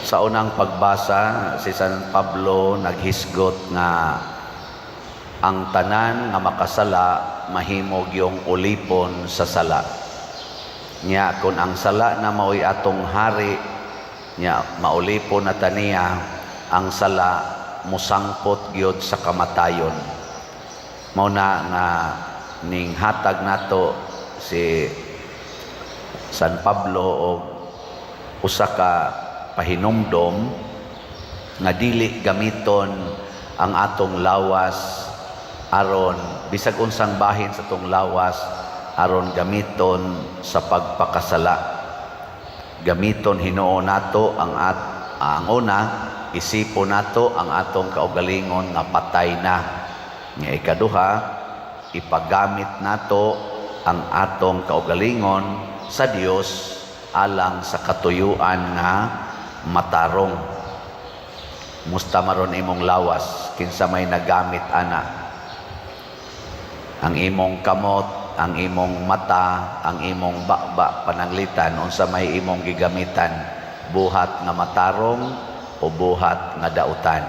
Sa unang pagbasa, si San Pablo naghisgot nga ang tanan nga makasala mahimog yung ulipon sa sala. Nya kung ang sala na mao'y atong hari, nya maulipon na taniya, ang sala musangpot gyud sa kamatayon. Mao na nga ning hatag nato si San Pablo og usa ka pahinumdom nga dili gamiton ang atong lawas aron bisag unsang bahin sa atong lawas aron gamiton sa pagpakasala. Gamiton hinuon nato ang una, isipon nato ang atong kaugalingon nga patay na. Nga ikaduha, ipagamit nato ang atong kaugalingon sa Dios alang sa katuyuan nga matarong. Musta maron imong lawas? Kinsa may nagamit ana? Ang imong kamot, ang imong mata, ang imong baba, pananglitan unsa may imong gigamitan, buhat nga matarong o buhat nga dautan?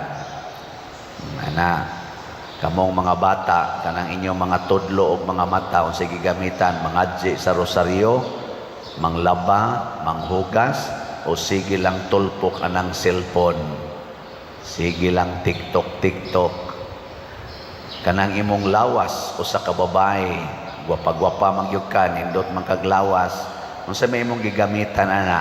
Ana, kamong mga bata, kanang inyong mga tudlo og mga mata, unsay gigamitan? Mangadji sa rosaryo, manglaba, manghugas, o sige lang tulpok anang cellphone, sige lang TikTok TikTok? Kanang imong lawas, usa ka babae, gwapa-gwapa man gyud ka, nindot man kag lawas, unsa may imong gigamitan ana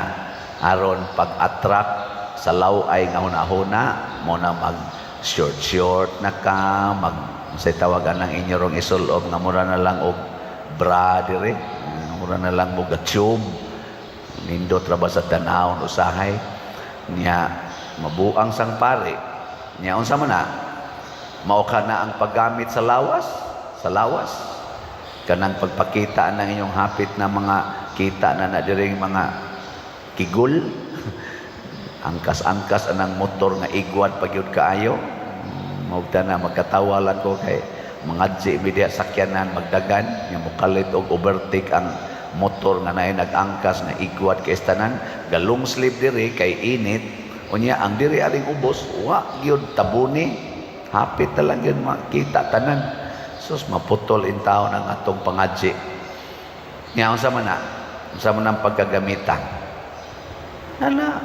aron pag-attract sa law-ay nga hunahuna mo na mag short short na ka, mag unsay tawagan ng inyo rong isulob nga mura na lang og bra dire, mura na lang mo tube, nindot ra ba sa tanawon usahay? Niya mabuang sang pare niya, unsa man na? Mao ka na ang paggamit sa lawas, sa lawas, kanang pagpakita ng inyong hapit na mga kita na na diring mga kigul, angkas-angkas anang motor nga igwad pag yun kaayo. Mao na magkatawa lang ko kay mangadji mi diha sakyanan, magdagan nga mokalit og overtake ang motor nga naay nag-angkas nga igwad kay tanan galong sleeve diri kay init. Unya ang diri aring ubos, wa gyud tabuni, hapit na lang gyud makita tanan. Sus, maputol in taon ang atong pangadji niya. Unsa man na, unsa man ang pagkagamita ana?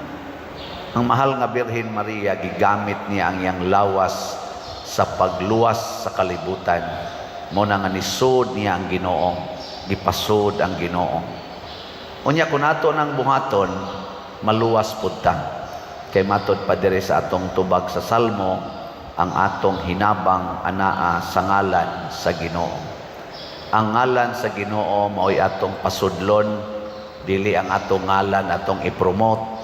Ang mahal nga Birhen Maria, gigamit niya ang iyang lawas sa pagluwas sa kalibutan. Mo na nga nisod niya ang Ginoo, gipasod ang Ginoo. Unya kung ato nang buhaton, maluwas pud ta. Kay matod pa diri sa atong tubag sa Salmo, ang atong hinabang anaa sa ngalan sa Ginoo. Ang ngalan sa Ginoo mao'y atong pasudlon, dili ang atong ngalan atong i-promote.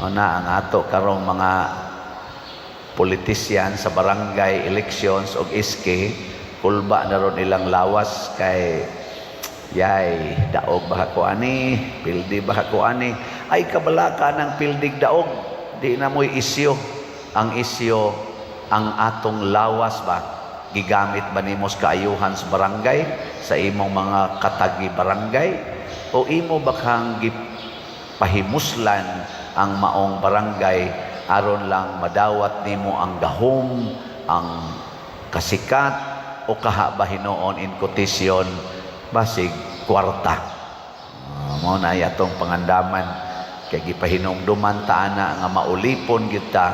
Na ang ato karong mga politician sa barangay elections og SK, kulba na ron ilang lawas kay yay daog ba ko ani, pildi ba ko ani. Ay, kabalaka ng pildig daog, di na mo'y isyo. Ang isyo, ang atong lawas ba, gigamit ba nimo sa kaayuhan sa barangay, sa imong mga katagi barangay, o imo ba kang gipahimuslan ang maong barangay aron lang madawat nimo ang gahom, ang kasikat, o kaha ba hinuon, in quotation, basig kwarta? Mao na ay atong pangandaman kay gipahinumduman ta ana nga maulipon kita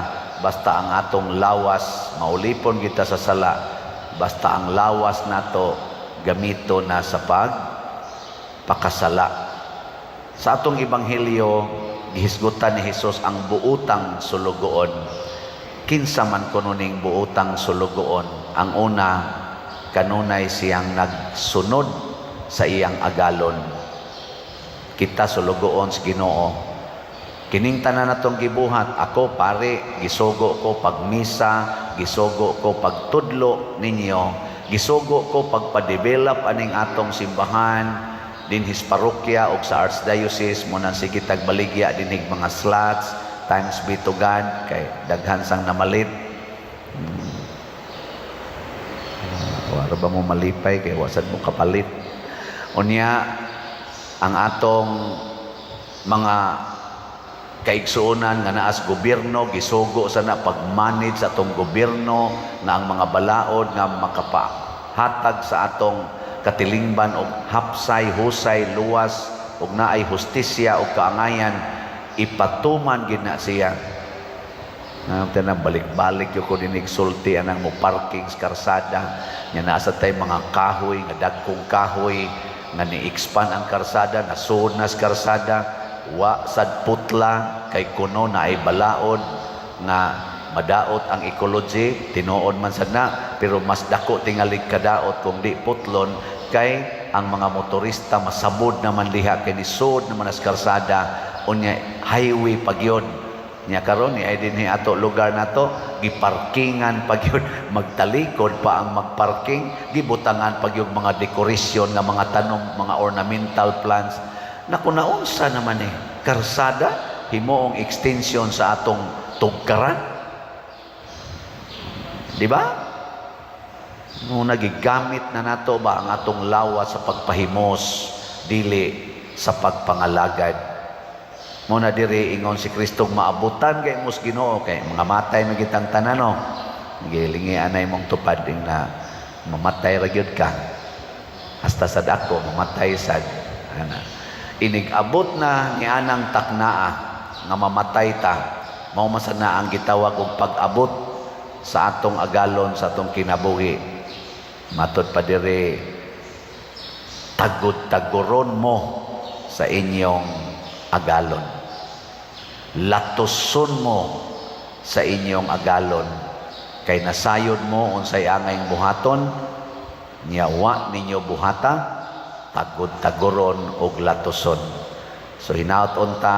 basta ang atong lawas, maulipon kita sa sala basta ang lawas nato gamito na sa pag pakasala. Sa atong ebanghelyo, gihisgutan ni Hesus ang buutang sulugoon. Kinsa man kuno ning buutang sulugoon? Ang una, kanunay siyang nagsunod sa iyang agalon. Kita sulugoon sa Ginoo. Kining tanan natong gibuhat, ako pare, gisugo ko pagmisa, gisugo ko pagtudlo ninyo, gisugo ko pagpa-develop aning atong simbahan dinhis parokya og sa archdiocese mo nang sige tagbaligya dinig mga slots. Thanks be to God kay daghan sang namalit. Wala ba mo malipay kay wasad mo kapalit? Unya ang atong mga Kaigsuonan nga naas gobyerno, gisugo sa na pag-manage sa atong gobyerno nga ang mga balaod nga makapahatag sa atong katilingban og hapsay, husay, luwas ug naay hustisya ug kaangayan, ipatuman gid na siya. Na tanan balik-balik gyud ko dinig sulti anang mo parking sa karsada nya naa sa tay mga kahoy nga dagkong kahoy nga ni-expand ang karsada, nasuod na sa karsada, wa sad putla kay kuno naay balaod nga madaot ang ecology. Tinuod man sad na, pero mas dako tingali kadaot kung di putlon kay ang mga motorista masabod naman diha kay nisud naman sa karsada, unya highway pa gyud. Nya karon ni ay dinhi ato lugar nato, giparkingan pa gyud, magtalikod pa ang magparking, gibutangan pa gyud mga dekorasyon nga mga tanom, mga ornamental plants. Naku, naunsa naman eh karsada himuong extension sa atong tugkaran, di ba? No, nagigamit na nato ba ang atong lawas sa pagpahimos, dili sa pagpangalagad. Mo na diri ingon si Kristo, maabutan kay mos Ginoo kay mga matay man kitang tanan, no. Gilingi anay mong tupad ing na mamatay ra gyud ka. Hasta sad ako mamatay sad ana. Inig abot na ni anang taknaa nga mamatay ta, mao man sad na ang gitawag og pag-abot sa atong agalon sa atong kinabuhi. Matod pa diri, tagod-tagoron mo sa inyong agalon, latuson mo sa inyong agalon kay nasayod mo unsay angay buhaton nya wa ninyo buhata, tagod-tagoron og latuson. So hinaot unta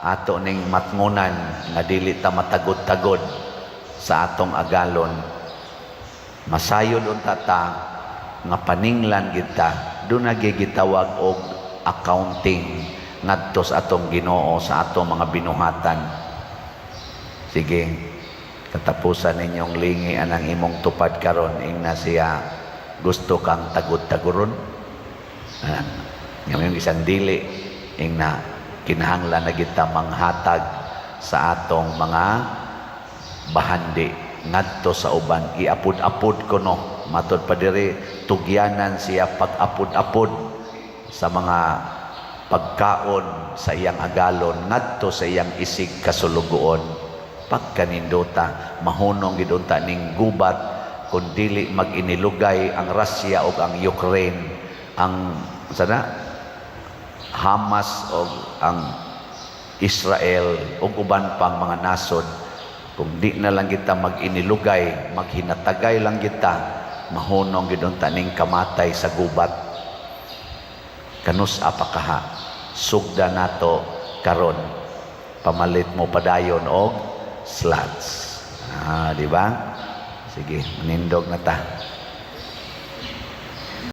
ato ning matngunan nga dili ta matagod-tagod sa atong agalon. Masayod unta ta nga paninglan gid ta, duna gitawag og accounting ngadto sa atong Ginoo sa atong mga binuhatan. Sige, katapusan ninyong lingi anang imong tupad karon, ingna siya, "Gusto kang tagod-tagoron?" Ah, yung isang dili, ingna kinahanglan na kita manghatag sa atong mga bahandi ngadto sa uban, iapod-apod kuno. Matod pa diri, tugyanan siya pag-apod-apod sa mga pagkaon sa iyang agalon ngadto sa iyang isig kasulugoon. Pagkanindota, mahunong gid unta ning gubat kung dili mag-inilugay ang Russia o ang Ukraine, ang sana Hamas o ang Israel ug uban pang mga nasod. Kung di na lang kita mag-inilugay, maghinatagay lang kita, mahunong gid unta ning kamatay sa gubat. Kanus-a pa kaha? Sugda nato karon. Pamalit mo padayon og slots. Ah, di ba? Sige, manindog na ta.